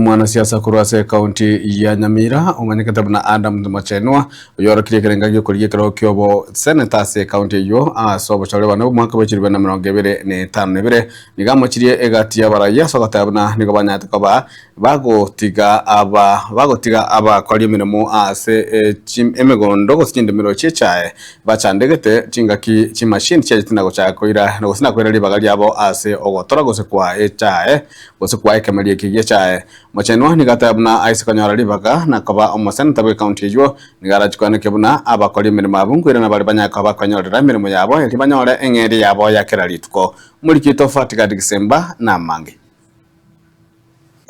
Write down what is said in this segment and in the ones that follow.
Omwanasiasa korwa ase ekaunti ya Nyamira omanyekete buna Adams Mochenwa oyorokirie ekerenga gi'okorigia ekerogo ki'obo seneta ase ekaunti eyio ase obochore bwane bw'omwaka bwe chilifu bibere na emerongo ebere na etano na ebere nigo amochirie egati y'abaraiyo ase ogoteba buna nigo banyarete koba bagotiga aba bagotiga abakori emeremo ase emegondo gose chindemero chi'echae bachandegete chingaki chimashini chiachete na gochaka koira gose na koira ribaga riabo ase ogotora gose kwa echae. Gose kwaa ekemeria eke gi'echae. Mochenwa nigo ateba buna aise konyora ribaga na koba omoseneta bw'ecounty eyio, nigo arache koenekia buna abakori emeremo abwo nkoirana bare banyare koba bakonyorera emeremo yabo erio banyore eng'eria yabo ya kera rituko. Omoriki oito Fatgard Gisemba namange.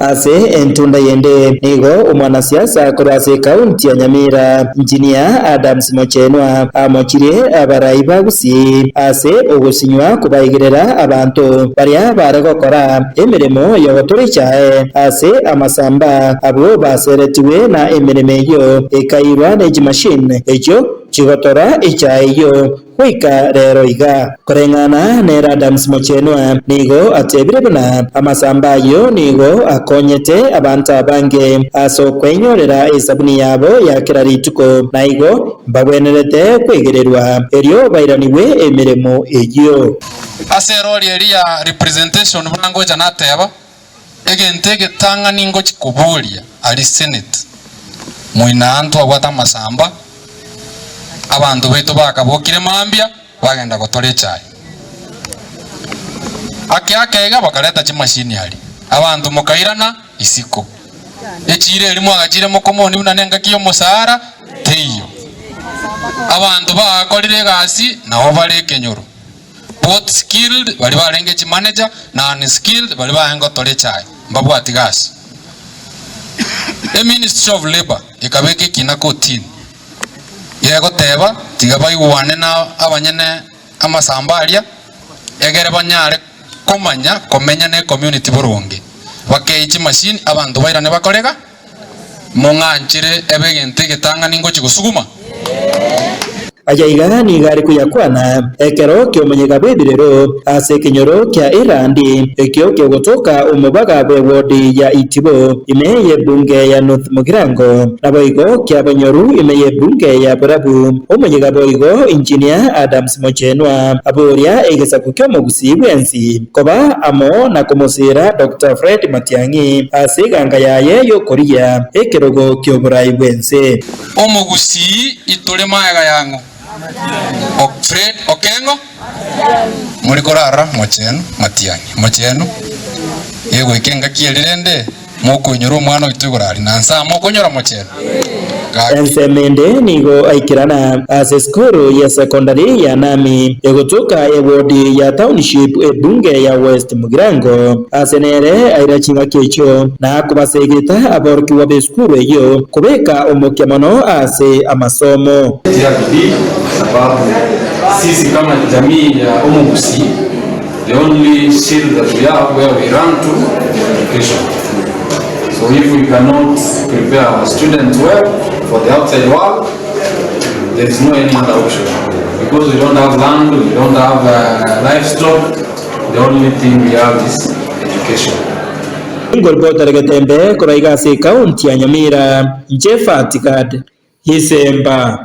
Ase entunda yende, nigo omwanasiasa korwa ase ekaunti ya Nyamira, Engineer Adams Mochenwa amochirie abarai ba Gusii ase ogosinywa kobaigerera abanto baria bare gokora emeremo y'ogotura echae ase amasamba, abwo baseretigwe na emeremo eyio ekairwa ne chimachine echio chigotora echae eyio Goika rero iga. Koreng'ana nere Adams Mochenwa nigo atebire buna amasamba ayio nigo akonyete abanto abange ase okwenyorera esabuni yabo ya kera rituko, na igo mbagwenerete kwegererwa erio bairanigwe emeremo eyio. Ase erori eria ya representation buna ngocha nateba, egento egetang'ani ngochi koboria aria senate, moino ntwabwate amasamba, Abanto baito bakabokire mambia, bagenda gotora echae. Ake ake iga bakareta chimashini aria, abanto mokairana isiko. Echiira eria mwagachire mokomoni buna nengaki y'omosaara teiyo. Abanto bagakorire egasi nabo bare ekenyoro, both skilled baria barenge chimanager na unskilled baria barenge gotora echae, mbabwati gasi. Eministry of Labour ekabeka ekina kotini, gegoteba tiga baigwane na abanyene amasamba aria, egere banyare komanya komenya ne ecommunity boronge. Bakei chimashini abanto bairane bakorega, mong'anchere ebe egento egetang'ani ngochi gosuguma. Aya iga nigo are koyakwana ekero ki'omoyega bw'ebirero ase ekenyoro kia Erandi, ekio kegotoka omobaga bw'ewodi ya Itibo ime y'ebunge ya North Mugirango, naboigo kia Bonyoru ime y'ebunge ya Borabu. Omoyega boigo Engineer Adams Mochenwa aboria egesaku ki'omogusii bwensi koba amo na komosiira Doctor Fred Matiang'i ase eganga yaye y'okorigia ekerogo ki'oborai bw'ense. Omogusii itore magega yang'o? Fred Okengo More korara mochenu matiang'i mochenu egoika engaki eria rende mokoinyora omwana oito igoro aria na nsa mokonyora mochenu gaki. Ensemo ende nigo aikerana ase esukuru ye secondary ya Nami egotoka ewodi ya Township ebunge ya West Mugirango. Ase nere aira chingaki echio na kobasegeta aborokigwa b'esukuru eyio kobeka omokia mono ase amasomo. Tia bidii sababu sisi kama jamii ya Omogusii the only shield that we have where we run to is education. So if we cannot prepare our students well for the outside world, there is no any other option. Because we don't have land, we don't have uh, livestock, the only thing we have is education. Ngoripotera Getembe korwa iga ase ekaunti ya Nyamira, inche Fatigad Gisemba.